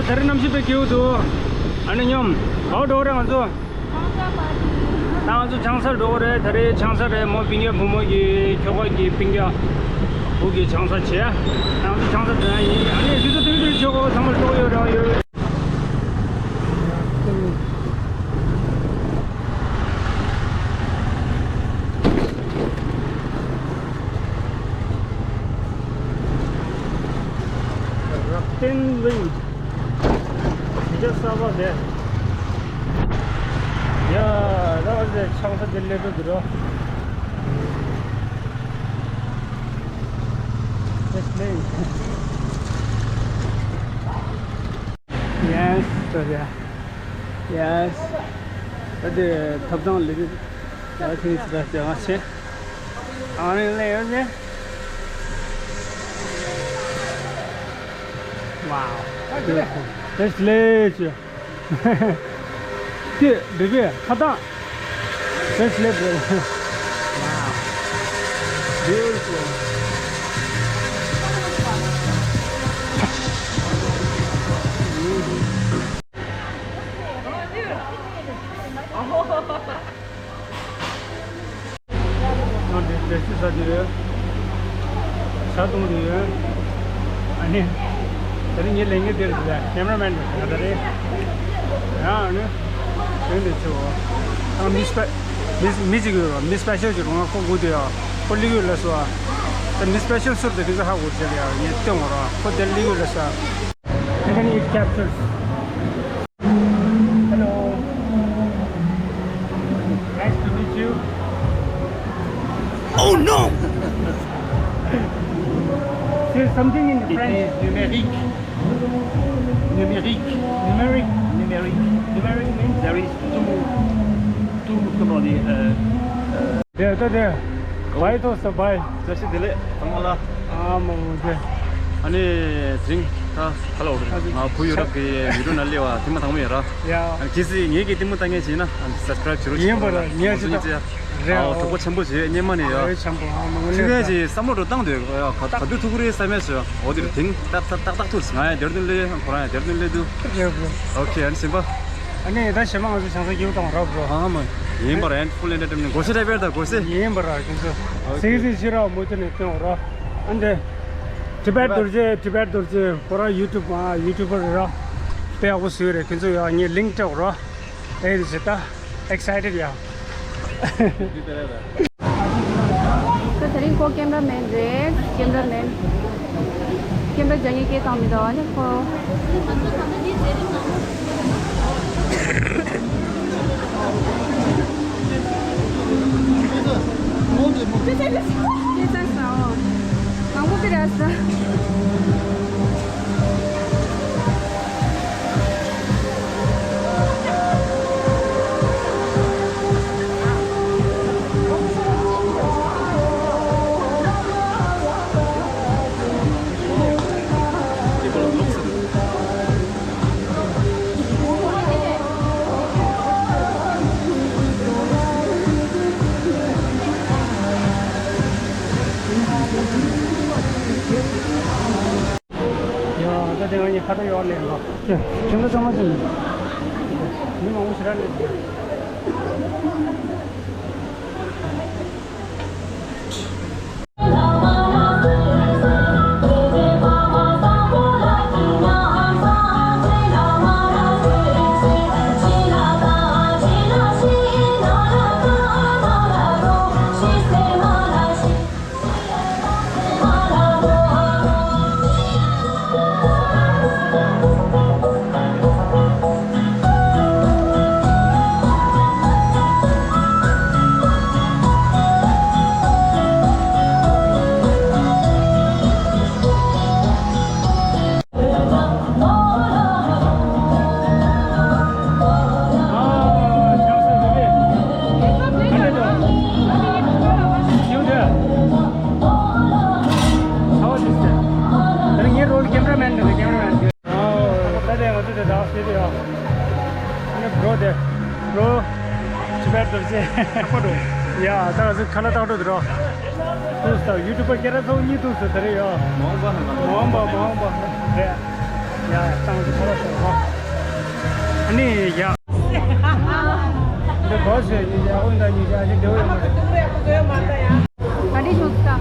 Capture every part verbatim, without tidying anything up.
ད་རེས་གནམ་གཤིས་དཔེ་སྐྱིད་པོ་འདུག་ཨ་ནི་སྙོམས། ག་པར་འགྲོ་གི་རེད་ང་ཚོ། ད་ང་ཚོ་ཆང་ས་འགྲོ་གི་རེད། ད་རེས་ཆང་ས་རེད་མོ། སྤུན་ཀྱག་བུ་མོ་གི་ཁྱོ་ག་གི་སྤུན་ཀྱག་བུ་གི་ཆང་ས་བྱས། ད་ང་ཚོ་ཆང་ས་འགྲོ་ཡ་ཡིན། ཨ་ནི་ཁྱེད་ཚོ་དུས་དུས་ཆོག་གོ། ཚང་མ་ལྟོགས་ཡོད་རེད་ཡོད། རབ་བརྟན་གླིང་། ཡ་ས་བ་དེ། ཡ་ར་བ་ཟེ་ཆང་ས་དེ་ལས་དུ་དུ་རོ། Yes, ད་དེ་ཐབ་ཚང་ལས་དུ་ད་ཁྱེད་ཚོ་ད་ཅང་ཆེ། ཨ་ནི་ལས་ཡོད་ཟེ། Wow, beautiful. That's ལས་ཅི། དེ་བེ་བེ་ཁ་ཏང་། That's ལས་བེ། Wow, beautiful. ཨ་འདི་འདྲ་སི་ས་དེ་རེད། ས་དུང་དེ་ཡོད། ཨ་ནི། དེ་རིང་ངའི་ལས་འགན་དེ་རེད་ལ་ཀེམ་ར་མེན་རེད་ང་ད་རེད། ཡང་ཨ་ནི། དོན་དེ་ཆེ་བོ། ཨ་མི་སྤེ། མི་མི་གཅིག་ཡོད་ར། མི་སྤེ་ཤལ་གཅིག་རུང་ང་ཁོ་དགོས་དེ་ཡ། ཁོ་ལི་གུ་ལ་སོ། ད་མི་སྤེ་ཤལ་ཟུར་དེ་དེ་ཚོ་ཧ་གོ་བྱེད་ལ་ཡ་ངས་སྟོན་འོ་ར། ཁོ་དེ་ལི་གུ་ལ་སོ། And then it captures. Hello. Nice to meet you. Oh no! Say something in French. It is numérique. Numérique. Numérique. Numérique. Numérique means there is two, two, comment on dit, euh, euh, དེ་ལྟ་དེ། བའི་ཐོག་ས་བའི། བཀྲ་ཤིས་བདེ་ལེགས་ཚང་མ་ལ། ཨ་མ་འོ་དེ། ཨ་ནི་དེ་རིང་ད་ག་ལ་འོ་རེད། ང་བུ་ཡུ་རོབ་ཀྱི་ཡུ་རོབ་ནང་སླེབས་པ་དེ་མ་དང་མོ་ཡིན་ར། ཡ། ཨ་ནི་གལ་སྲིད་ངེད་ཀྱི་ལྟད་མོ་ལྟ་མཁན་ཞིག་ཡིན་ན་ཨ་ནི་སབ་སི་ཀ་རེབ་བྱེད་རོགས་བྱེད་ཡིན་པ་ར། ངས་ཅི་ད་རེད། ཨ་ཐུགས་པ་ཆེན་པོ་བྱེད་སྙེ་མ་ནས་ཡ། རེད་ཆེན་པོ་ཨ་མ་འོ་ནས་ད། ཁྱི་ངན་ཅིག་བསམ་བློ་འགྲོ་བཏང་འདོད་ཡ། ག་ག་དུས་ཐུག་གི་རེད་བསམ་ཡས་བྱོས། འོ་དེ་རུ་དེང་ཏག་ཏག་ཏག་ཏག་ཐུག་ང་ཡ་དེར་དུ་སླེབས། ཁོ་རང་ཡ་དེར་དུ་སླེབས་དུས། རེད་བོ། ཨོ་ཁེ། ཨ་ནི་སེམས་པ། ཨ་ནི་ད་ཞེ་མ་ང་ཚོ་ཆང་ས་སྐྱིད་པོ་བཏང་རོགས་རོགས། ཨ་མ། ཡིན་པ་ར། ཨན་ཕུལ་ཨེན་ཊར་ཊེན་མེན་ཊི་སྒོ་ཤེས་འདྲ་བེར་དང་སྒོ་ཤེས། ཡིན་པ་ར་ཁྱེད་ཚོ། ཨོ་ཁེ། སིང་སིང་ཤི་ར་མུ་ཏི་ནས་སྟོན་རོགས། ཨ་འདི། ཊི་བེཊ་རྡོ་རྗེ། ཊི་བེཊ་རྡོ་རྗེ་ཁོ་རང་ཡུ་ཊུབ་ཨ་ཡུ་ཊུབ་པར་རེད་ར། དཔེ་ཡག་པོ་བཟོས་རེད། ཁྱེད་ཚོ་ཡ་ངས་ལིང་ཀི་སྤྲད་རོགས། ཨེ་རེད་ཟེར་ད། Excited ཡ། ད་དེ་རིང་ཁོ་ཀེམ་ར་མེན་རེད། ཀེམ་ར་མེན། ཀེམ་ར་རྒྱག་མཁན་སྐད་བཏང་མི་འདུག་ཨ་ནི་ཁོ། ཡ། ད་དེ་ང་གཉིས་ཁ་ཏ་ཡོག་ལེན་ལོ། ཁྱེད་ཚོ་ཚང་མ་ཅི། མི་མང་པོ་ཞེ་དྲག་ལེན། ད་ལྟ་ང་ཚོ་དེ་དག་ཟེར་དུ་ཡོད། ཨ་ནི་བྲོ་དེ། བྲོ། ཆུ་བེད་རྡོ་རྗེ། ཡ། ད་ང་ཚོ་ཁ་ན་ཏག་འགྲོ་དུ་རོ། ཏུ་ས་ཡུ་ཊུབ་པ་སྐད་ར་ཚོ་གཉིས་ཏུ་ས་དེ་རེད་ཡོད། མ་འོངས་པ་ཧ་ལམ། མ་འོངས་པ་མ་འོངས་པ་རེད། ཡ་ཏང་གི་ཁ་ལག་ཟ་རོགས། ཨ་ནི་ཡ། འདི་གོ་ཟེར་ཉིན་ཅག་ཨུན་ད་ཉིན་ཅག་ཨ་ཅེ་འདེའུ་ཡོད་མ་རེད། ག་འདྲ་བྱུང་ད། ཁྱོད་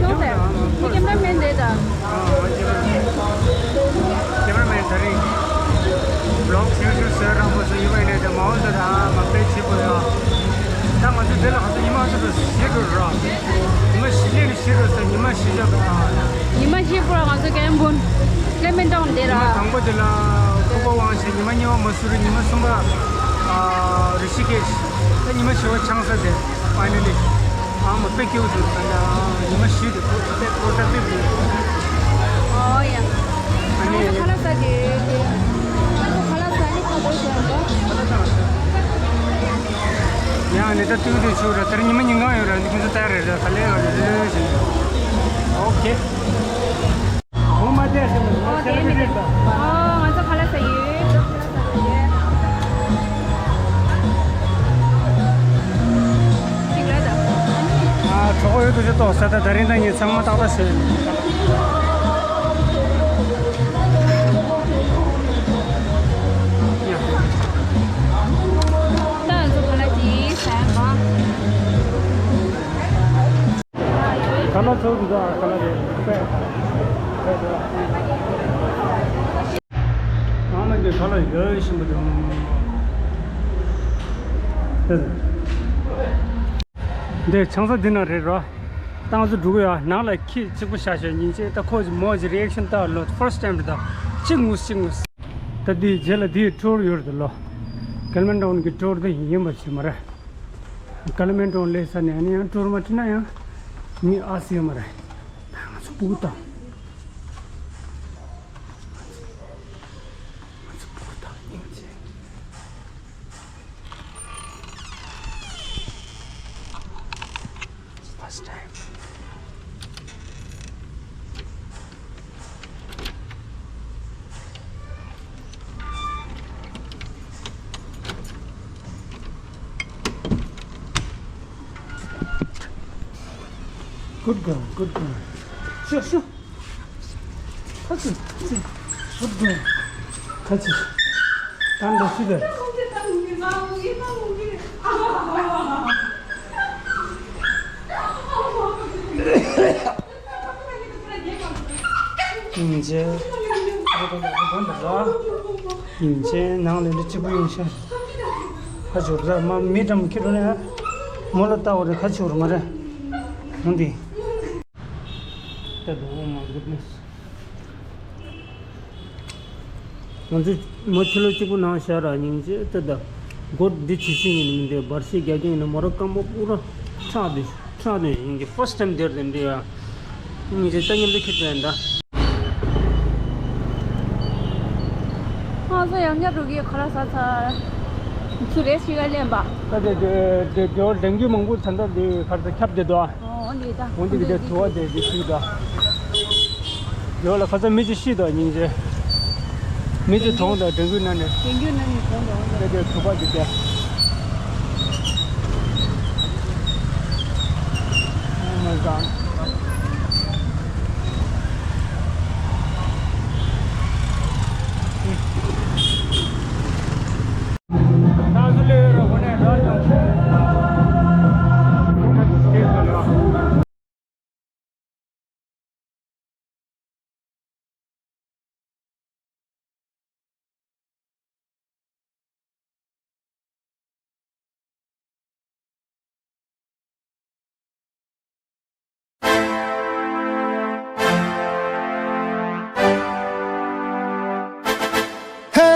བྱུང་ཟེར། ཁྱེད་ཀེམ་ར་མེན་རེད་ད། ཨ་ཁེ་མ་ར་མེན་ད་རིང་ཝི་ལོག་ཡུ་ཊུབ་བཟོས་རང་པོ་ཚོ་ཡིན་པ་ཡིན་ནའི་ད་མ་འོངས་ད་ད་མ་དཔེ་བྱེད་དགོས་ཡ། ད་ང་ཚོ་འདི་ལ་ང་ཚོ་ཉི་མ་ཚོ་དུ་ཞིག་འགྲོ་ར། ཉི་མ་ཞིག་ལས་ནས་ཞིག་འགྲོ་ཟེར་ཉི་མ་ཞིག་འཇོག་ག་ཉི་མ་བཞི་པོར་ང་ཚོ་ཀེམ་བོན་ཀེམ་མིན་ཊའུན་དེ་ར། ཉི་མ་དང་པོ་དེ་ལ་ཁུ་པ་ཝང་བྱས། ཉི་མ་གཉིས་པ་མ་སུ་རི། ཉི་མ་གསུམ་པ་ཨ་རི་ཤི་ཀེཤ། ད་ཉི་མ་བཞི་པ་ཆང་ས་དེ་ཕའི་ནལ་ལི། ཨ་མ་དཔེ་སྐྱིད་པོ་ཞིག་ད་ཉི་མ་བཞི་དེ་པོ་ཊ་པོ་ཊ་པིབ་དེ། ཨོ་ཡ། ཨ་ནི་ཁ་ལག་ཟ་དེ་ཁ་ལག་ཟ་ནི་ཁ་ལག་ཟ་ཡང་ད། ཡང་ནི་ད་ཏུའུ་ཏུ་ཆུ་ར་དེར་ཉི་མ་ཉིན་གང་ཡོད་ར་འདི་ཁོང་ཚོ་ལྟ་རེད་ར་ད་ལས་ར་ལས་ལས་བཞིན། ཨོ་ཁེ། ཁོ་མ་བལྟས་ཟིན་ཨོ་དེ་མི་དེ། ཨོ་ང་ཚོ་ཁ་ལག་ཟ་ཡོད། ཅིག་ལ་ད། ཨ་གྲོགས་ཡོད་དུ་ཅི་ཏོག་ས་ད་ད་རིང་ད་ངས་ཚང་མ་ཏག་ཏག་ཟེར། ད་ང་ཚོ་ཁ་ལག་ཅིག་ཟ་ཡ་མ། ཁ་ལག་ཚོགས་འདུ་དང་ཁ་ལག་རེད། ཨ་མ་འདི་ཁ་ལག་ཡོད་བཞིན་པ་དང་། འདི་ཆང་ས་འདི་ན་རེད་རོ། ཏང་ཚོ་འགྲོ་གི་ཡ་ནང་ལ་ཁྱི་གཅིག་པུ་བཞག་བཞག་ཉིན་བྱེད་ད་ཁོ་ཅི་མོ་ཅི་རི་ཨེག་ཤན་ལྟ་ལོ་ཕར་སི་ཊའིམ་རེད་ད། གཅིག་ངུས་གཅིག་ངུས། ད་འདི་རྗེས་ལ་འདི་ཊུར་ཡོད་རེད་ལོ། ཀལ་མན་ཊའུན་གི་ཊུར་འདི་ཡིན་པ་ཞིག་མ་རེད། ཀལ་མན་ཊའུན་སླེབས་ས་ནས་ཨ་ནི་ཡང་ཊུར་མ་ཁྲིད་ན་ཡང་མི་ཨ་སི་ཡོད་མ་རེད། ད་ང་ཚོ་སྤུ་གུ་དང་། ང་ཚོ་སྤུ་གུ་དང་སྙིང་རྗེ། First time. Good girl, good girl. Sure, sure. Good girl. Good girl. ཡིན་ཅེ། ཡིན་ཅེ་ནང་ལས་འདི་གཅིག་པུ་ཡིན་ཤག་ཁ་ཆུར་ཟ་མ་མི་འགྲམ་ཁྱེར་རོ་ནས་མོ་ལ་ལྟ་བ་རེ་ཁ་ཆུར་མ་རེད། ནང་འདི། ད་དུ། Oh my goodness. ང་ཚོ་མོ་ཕྱི་ལོགས་གཅིག་པུ་ནང་བཞག་ར་སྙིང་རྗེ་ལྟ་ད། སྒོ་འདི་ཇི་བཞིན་ཡིན་མི་འདུག་འབར་ཤེས་རྒྱག་མཁན་ཡིན་ན་མོ་ར་སྐམ་པོ་པུ་ར་ཁྲག་འདི་ཁྲག་འདི་ཡིན་གྱི་first time དེར་དེ་འདི་ཡ། སྙིང་རྗེ་ལྟ་མཉམ་དུ་ཁྱེར་ཚོད་ཡིན་ད། ང་ཚོ་ཡང་བསྐྱར་འགྲོ་གི་ཁ་ལག་ཟ་ཚར། ཚུར་རེ་ཞིག་ག་ལེན་པ། ད་དེ་དེ་དེ་དེ་ལྡེང་རྒྱུ་མང་པོ་ད་ལྟ་དེ་གར་དུ་ཁྱབ་བསྡད་འདུག་ཨ། འོ་འདི་ད། འོ་འདི་གི་དེ་དུ་བ་དེ་དེ་ཞིག་ད། ཡོ་ལ་ཁ་ཚ་མི་ཅི་ཤི་ད་སྙིང་རྗེ། མི་ཅི་གྲོངས་ད་ལྡེང་རྒྱུ་ན་ནི། ལྡེང་རྒྱུ་ན་ནི་གྲོངས་ད་འོ་ད། དེ་དེ་དུ་བ་དེ་དེ། Oh my God. ཧེ་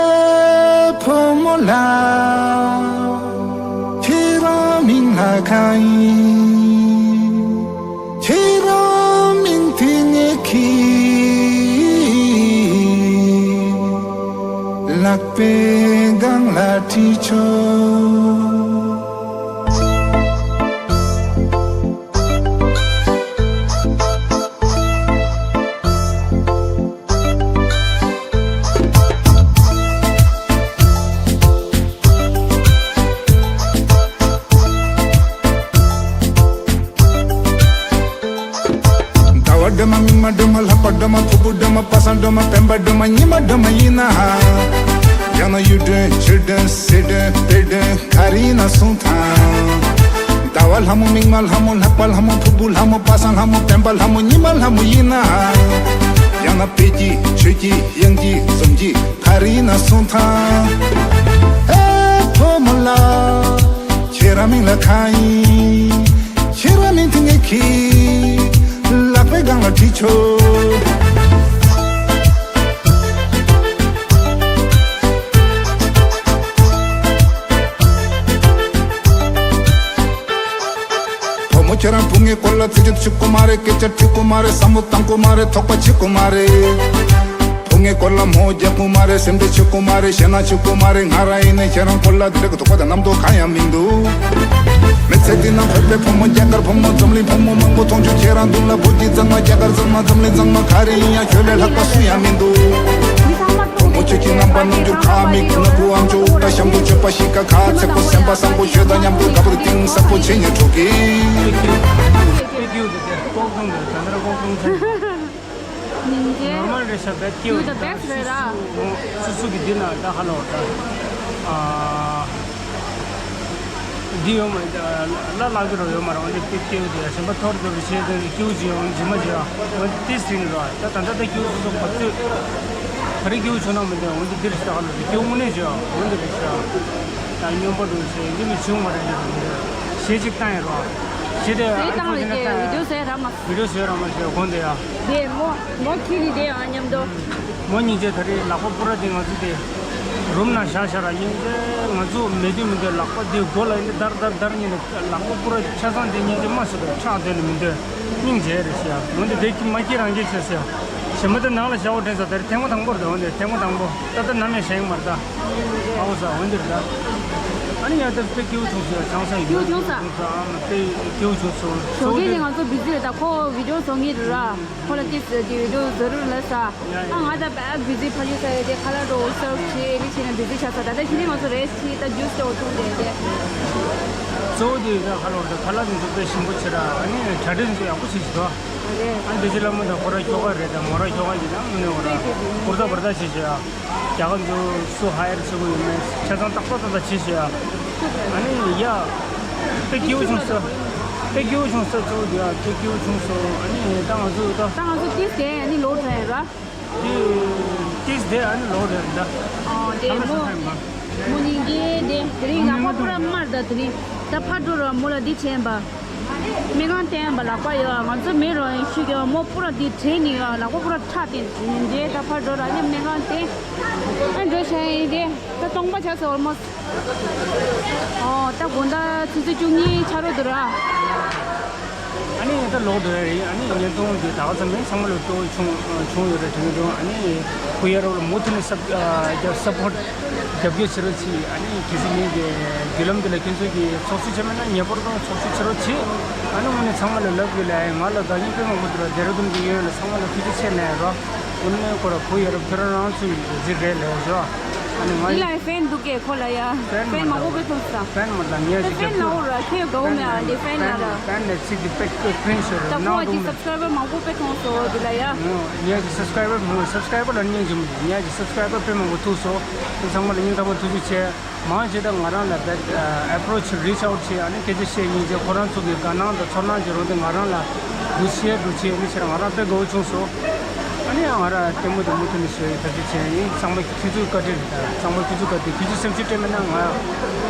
བུ་མོ་ལགས། ཁྱེད་རང་མིང་ལ་གང་ཡིན། ཁྱེད་རང་མིང་དེ་ངས་ཁྱེད་ལག་པའི་སྒང་ལ་བྲིས་ཆོག་ཟླ་བ་སྒྲོལ་མ། མིག་དམར་སྒྲོལ་མ། ལྷག་པ་སྒྲོལ་མ། ཕུར་བུ་སྒྲོལ་མ། སྤེན་པ་སྒྲོལ་མ་ཉི་མ་སྒྲོལ་མ་ཡིན་ན། ཡང་ན་གཡུ་སྒྲོན་ཆུ་སྒྲོན་སེ་སྒྲོན་དཔལ་སྒྲོན་ག་རེ་ཡིན་ན་གསུང་དང་། ཟླ་བ་ལྷ་མོ་མིག་དམར་ལྷ་མོ་ལྷག་པ་ལྷ་མོ་ཕུར་བུ་ལྷ་མོ་པ་སངས་ལྷ་མོ་སྤེན་པ་ལྷ་མོ་ཉི་མ་ལྷ་མོ་ཡིན་ན། ཡང་ན་དཔལ་གྱི་ཆོས་ཀྱི་དབྱངས་ཀྱི་འཛུམ་གྱི་ག་རེ་ཡིན་ན་གསུང་དང་། ཨེ་བུ་མོ་ལགས། ཁྱེད་རང་མིང་ལ་གང་ཡིན། ཁྱེད་རང་མིང་དེ་ངེད་ཀྱི་ལག་པའི་སྒང་ལ་བྲིས་ཆོག་བུ་མོ་ཁྱེད་རང་བུ་ངའི་སྐོར་ལ་རྩད་གཅོད་བྱེད་དགོས་མ་རེད། སྐད་ཆ་དྲི་དགོས་མ་རེད། བསམ་བློ་བཏང་དགོས་མ་རེད། དོགས་པ་བྱེད་དགོས་མ་རེད། བུ་ངའི་སྐོར་ལ་མོ་རྒྱག་དགོས་མ་རེད། སེམས་ཁྲལ་བྱེད་དགོས་མ་རེད། ཞེད་སྣང་བྱེད་དགོས་མ་རེད། ང་རང་ཡིན་ནའི་ཁྱེད་རང་སྐོར་ལ་དེ་འདྲ་གི་དོགས་པ་དང་རྣམ་རྟོག་གང་ཡང་མི་འདུག་མི་ཚེ་འདི་ན་བོད་པའི་བུ་མོ་རྒྱ་གར་བུ་མོ་འཛམ་གླིང་བུ་མོ་མང་པོ་མཐོང་བྱུང་། ཁྱེད་རང་མདུན་ལ་བོད་ཀྱི་གཙང་མ་རྒྱ་གར་གཙང་མ་འཛམ་གླིང་གཙང་མ་ག་རེ་ཡིན་ཡང་ཁྱོད་ལས་ལྷག་པ་སུ་ཡང་མི་འདུག་བུ་མོ་ཁྱོད་ཀྱི་རྣམ་པ་རྣམ་འགྱུར་ཁ་མིག་སྣ་ཁུག་ཨམ་ཅོག་སྐྲ་ཤམ་དུ་སྤྱོད་པ་གཤིས་ཀ་ཁ་ཚེག་པོ་སེམས་པ་བཟང་པོ་ཁྱོད་དང་མཉམ་དུ་དགའ་པོ་གཏིང་ཟབ་པོ་བྱེད་སྙིང་འདོད་ཀི། སྙིང་རྗེ། ནོར་མལ་རེད་ཤག་བེད་སྐྱེ་བོ་ནོར་མལ་རེད་ཤག་བེད་སྐྱེ་བོ། You the best རེད་ར། སུ་སུ་གི་འདི་ན་ད་ཧ་ལོ་ད། ཨ། འདི་ཡོད་མ་ལ་ལག་གི་རོ་ཡོད་མ་ར། འོན་ཏེ་བེད་སྐྱེ་བོ་དེ་གཞན་པ་ཐོར་དུ་བྱེད་དེ་སྐྱེ་བོ་ཅི་ཡོང་ཇི་མ་ཅི་ཡོང་། འོན་ཏེ་སྲིད་ནི་ར། ད་ད་ད་ད་སྐྱེ་བོ་སོ་སོ་ག་ཚོད་ག་རེ་སྐྱེ་བོ་བྱུང་ན་མི་འདྲ། འོན་ཏེ་འདི་རེད་ཤག་ཧ་ལོ་ད་སྐྱེ་བོ་དངོས་གནས་ཅི་ཡོང་འོན་ཏེ་རེད་ཤག་ད་སྨྱོན་པ་འདུག་ཟེར་འདི་མི་བྱུང་མ་རེད་ལ་རེད། གཞས་གཅིག་བཏང་ཡིན་རོགས། གཞས་དེ་ཨ་ཁུ་ཟེར་ན་བཏང་ཡིན། བི་ཌིའོ་བཟོས་ར་མ། བི་ཌིའོ་བཟོས་ར་མ་ཟེར་དགོངས་དེ་ཡ། དེ་མོ་མོ་ཁྱི་ནི་དེ་ཡང་མཉམ་དུ། མོ་སྙིང་རྗེ། ད་རེས་ལག་པ་པུ་ར་དེ་ང་ཚོ་དེ་རུམ་ནང་བཞག་བཞག་ར། སྙིང་རྗེ། ང་ཚོ་མེད་དུས་མི་འདོད། ལག་པ་དེ་མགོ་ལ་ཡིན་དེ་བརྡར་བརྡར་བརྡར་ཉིན་ནས་ལག་པ་པུ་ར་ཆ་ཚང་དེ་སྙིང་རྗེ་མ་སུ་དང་ཕྱག་དེ་ནི་མི་འདོད། སྙིང་རྗེ་རེད་ཤག་འོན་ཏེ་དེ་ཁྱི་མ་ཁྱི་རང་གིས་བྱས་ཤག་གཞན་མ་དེ་ནང་ལ་བཞག་པ་དྲན་ས། ད་རེས་ཐེངས་མ་དང་པོ་རེད། འོན་ཏེ་ཐེངས་མ་དང་པོ། ད་ལྟ་ནམ་ཡང་བཞེངས་མ་རེད་ད། ཨའོ་ས་འོན་ཏེ་རེད་ད། ཨ་ནི་ཡ་ད་དཔེ་སྐྱིད་པོ་བྱུང་སོང་ཡ། ཆང་ས་ཡིན། སྐྱིད་པོ་བྱུང་ས། ཨ་མ་དཔེ་སྐྱིད་པོ་བྱུང་སོང་། ཞོགས་ཀས་དེ་ང་ཚོ་བི་ཛི་རེད་ད། ཁོ་བི་ཌིའོ་བཟོ་ངེས་རེད་ར། ཁོ་ལ་ཏིས་དེ་བི་ཌིའོ་ཛ་རུར་ལབ་ས། ཨ་ང་ད་བི་ཛི་ཕ་ཡུ་ས་ཡོད་དེ་ཁ་ལག་འགྲོ་སར་བྱེད་རེ་བྱེད་ན་བི་ཛི་ཆགས་ས། ད་ལྟ་ཁྱེད་ནི་ང་ཚོ་རེས་བྱེད་ད་ཇུས་དེ་འོ་བཏུང་དེ་དེ། གཙོ་བོ་དེ་ཡོད་ད་ཁ་ལོར་ད་ཁ་ལག་དེ་ཚོ་དཔེ་ཞིམ་པོ་བྱེད་ར། ཨ་ནི་གྲ་སྒྲིག་དེ་ཚོ་ཡག་པོ་བྱེད་ཤི་དོ། རེད། ཨ་འདི་ཕྱི་ལ་མོ་དང་ཁོ་ར་ཁྱོ་ག་རེད་ད། མོ་ར་ཁྱོ་ག་ཡིན་ན་མོ་ནི་འོ་ར་ཧུར་ཐག་འབར་ཐག་བྱེད་ཤི་ཡ། རྒྱ་གར་ཚོ་སུ་ཧ་ཡར་བྱེད་དགོས་ཡོད་མེད་ཆ་ཚང་ཏག་ཏག་ཏག་ཏག་བྱེད་ཤི་ཡ། ཨ་ནི་ཡ། དཔེ་སྐྱིད་པོ་བྱུང་ས། དཔེ་སྐྱིད་པོ་བྱུང་ས་གཙོ་བོ་དེ་ཡ་དཔེ་སྐྱིད་པོ་བྱུང་སོང་། ཨ་ནི་ད་ང་ཚོ་ད། ད་ང་ཚོ་ཏིས་དེ་ཨ་ནི་ལོ་དྲན་ར། ཏིས་དེ་ཨ་ནི་ལོ་དྲན་ད། ཨོ་དེ་མོ། མོ་ནི་གེ་དེ་དེ་རིང་ལག་པ་པུ་ར་དམར་ད། དེ་རིང་ད་ཕར་འགྲོ་ར་མོ་ལ་འདི་བྱས་པ། སྨན་ཁང་བསྟན་པ་ལག་པ་ཡོད། ང་ཚོ་མེད་རོགས་ཡིན་ཤི་གི་མོ་པུ་ར་འདི་དྲན་ནི་ཡོད། ལག་པ་པུ་ར་ཁྲག་སྟེ་འདི་ད་ཕར་འགྲོ་ར་ནི་སྨན་ཁང་བསྟན། ཨ་འགྲོ་བྱས་ཡིན་དེ་ད་སྟོང་པ་ཆགས་སོང་ཨོལ་མོ་སི། ཨོ་ད་དགོང་དག་ཆུ་ཚོད་བཅུ་གཉིས་ཆ་རོགས་འདུག་ར། ཨ་ནི་ད་ལོག་འགྲོ་ཡ་རེད། ཨ་ནི་བརྙན་ཐུང་འདི་ད་ག་ཚོད་མིན་ཚང་མ་ལ་སྤྲོ་བོ་བྱུང་བྱུང་ཡོད་རེད་དྲན་གྱི་འདུག་ཨ་ནི་ཁོ་ཡ་རབས་ལ་མུ་མཐུད་ནས་སབ་རྒྱབ་སབ་པོར་རྒྱབ་སྐྱོར་བྱེད་རོགས་གྱིས། ཨ་ནི་གལ་སྲིད་ངེད་ཀྱི་བརྒྱུད་ལམ་འདི་ལ་ཁྱེད་ཚོ་གིས་ཚོགས་ཞུགས་བྱས་མེད་ན་ངེས་པར་དུ་ཚོགས་ཞུགས་བྱེད་རོགས་གྱིས། ཨ་ནི་དངོས་གནས་ཚང་མ་ལ་ལབ་དགོས་ལ་ང་ལ་དགའ་མཁན་དཔེ་མང་པོ་འདུག་ར། ལྡེ་ར་ལྡུན་གྱི་གཡས་གཡོན་ལ་ཚང་མ་ལ་ཐུགས་རྗེ་ཆེ་ནས་རོ། དངོས་གནས་ཁོ་ར་ཁོ་ཡ་རབས་ཁྱོད་རང་རང་ཚོ་ཡི་རེད་ལས་ཞོ། ཨ་ནི་ང་འདི་ལ་ཡི་ཕེན་འདུག་གས་ཁོ་ལ་ཡ། ཕེན་མང་པོ་དཔེ་ཐུག་ས། ཕེན་མ་ལ་ངས་ཅིག་ཕེན་ལ་འོ་ར་ཁྱེད་དགའ་བོ་མེད་ཨ། འདི་ཕེན་ལ་ར། ཕེན་ནས་ཚིག་འདི་དཔེ་དཔེ་ཕེན་ཤོར་ད་ཁོ་ནང་ཨ་ཅིག་དུང་ནས། སབ་སི་ཀ་རའི་བར་མང་པོ་དཔེ་ཐོང་སོ་འདི་ལ་ཡ། ངས་ཅིག་སབ་སི་ཀ་རའི་བར་མང་པོ་སབ་སི་ཀ་རའི་བར་ལ་སྙིང་རྗེ་མོ་འདུག་ངས་ཅིག་སབ་སི་ཀ་རའི་བར་དཔེ་མང་པོ་ཐུག་སོ། དེ་ཚང་མ་ལ་སྙིང་ཐག་པ་ཐུགས་རྗེ་ཆེ། མང་ཆེ་ད་ང་རང་ལ་བེད་ཨ་པྲོ་ཆི་རི་ཆི་ཨའུ་ཊི་བྱས་ཨ་ནི་སྐད་ཆ་བཤད་སྙིང་རྗེ། ཁོ་རང་ཚོ་གི་དགའ་སྣང་དང་ཚོར་སྣང་བྱེད་རོགས་དེ་ང་རང་ལ་འདུ་ཤེས་འདུ་ཤེས་ནི་ཕྱིར་ང་རང་དཔེ་དགའ་བོ་བྱུང་སོང་། ཨ་ནི་ང་རང་ལྟད་མོ་དེ་མུ་མཐུད་ནས་བཟོ་ཡི་ཐབས་ཤེས་བྱས་ཡིན། ཚང་མ་ཁྱེད་ཚོའི་བཀའ་དྲིན་རེད། ད་ཚང་མ་ཁྱེད་ཚོའི་བཀའ་དྲིན། ཁྱེད་ཚོ་སེམས་ཤུགས་སྤྲད་མེད་ན་ང་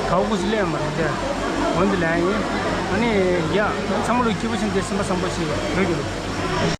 གའུ་ཁུ་སི་ལས་ཡང་མ་རེད་དེ། འོན་ཏེ་ལན་ཡིན། ཨ་ནི་ཡ་ཚང་མ་ལོ་སྐྱིད་པོ་བྱུང་སྟེ་སེམས་པ་བཟང་པོ་ཞིག་ཡོད་རྒྱུ་རེད།